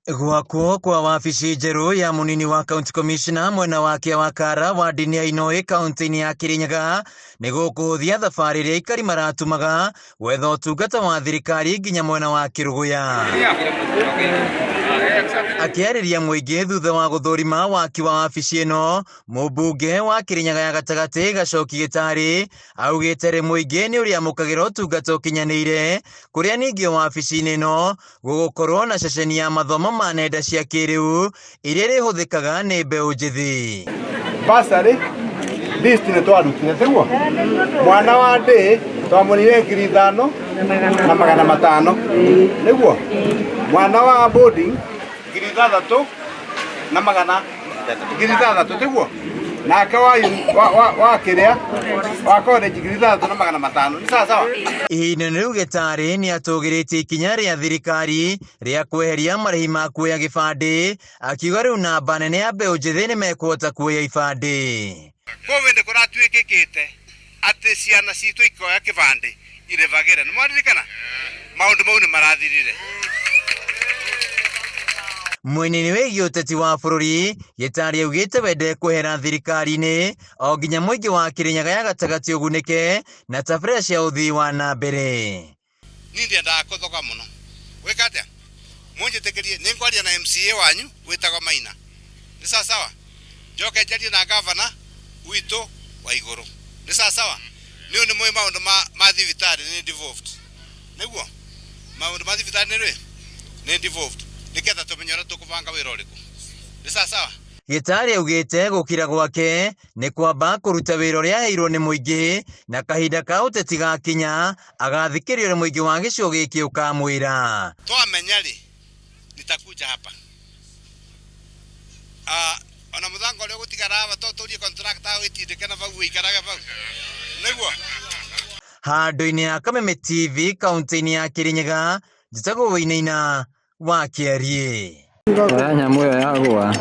Gwakwo kwa wabici njerũ ya mũnini wa county commissioner mwena wa Kĩawakara wadi-inĩ ya Inoi kaunti-inĩ ya Kirinyaga nĩ gũkũhũthia thabarĩ ĩrĩa aikari maratumaga gwetha ũtungata wa thirikari nginya mwena wa Kĩrũgũya. Akĩarĩria mũingĩ thutha wa gũthũrima waki wa wabici ĩno, mũmbunge wa Kĩrĩnyaga ya gatagatĩ Gacoki Gĩtarĩ augĩte rĩ mũingĩ nĩ ũrĩamũkagĩra ũtungata ũkinyanĩire kũrĩa ningĩ wabici-inĩ ĩno gũgũkorwo na ceceni ya mathomo ma nenda cia kĩrĩu iria irĩhũthĩkaga nĩ mbeũ njĩthĩ. Bursary list nĩ twarutire tiguo mwana wa ndĩ twamũrire 5500 nĩguo mwana wa boarding 6100 6000 tiguo nake wa wa wa, wa kĩrĩa wa college 6500 nĩ sawa sawa. Ihinda-inĩ rĩu Gĩtarĩ nĩ atũgĩrĩtie ikinya rĩa thirikari rĩa kweheria marĩhi ma kuoya gĩbandĩ, akiuga rĩu namba nene ya mbeũ njĩthĩ nĩ mekũhota kuoya ibandĩ. Covid kũratuĩkĩkĩte atĩ ciana citũ ikoya kĩbandĩ irĩbagĩre nĩ mwaririkana maũndũ mau nĩ marathirire. Mwena-inĩ wĩgiĩ ũteti wa bũrũri, Gĩtarĩ augĩte we ndekwehera thirikari-inĩ o nginya mũingĩ wa Kĩrĩnyaga ya gatagatĩ ũgunĩke na tabarĩra cia ũthii wa na mbere. Niĩ ndiendaga kũthoga mũno gwĩka atĩa mũnjĩtĩkĩrie nĩ ngwaria na MCA wanyu wĩtagwo Maina nĩ sawa sawa njoke njarie na gavana witũ wa igũrũ nĩ sawa sawa nĩ nĩ mũĩ maũndũ ma, ma thibitarĩ nĩ devolved nĩguo maũndũ ma thibitarĩ nĩ rĩ nĩ devolved nĩgetha tũmenye ũrĩa tũkũbanga wĩra ũrĩkũ nĩ sawa sawa. Gĩtarĩ augĩte gũkira gwake nĩ kwamba kũruta wĩra ũrĩa aheirwo nĩ mũingĩ na kahinda ka ũteti gakinya agathikĩrĩrio nĩ mũingĩ wa gĩcigo gĩkĩ ũkamwĩra. Twamenya rĩ nitakuja hapa ona mũthanga ũrĩa ũgũtigara haha to tũrie contractor awĩtindĩke na bau ũikarage bau nĩguo. Handũ-inĩ ha Kameme TV kaunti-inĩ ya Kirinyaga, njĩtagwo Wainaina wa Kĩariĩ. Oya nyamũ ĩyo yagũa.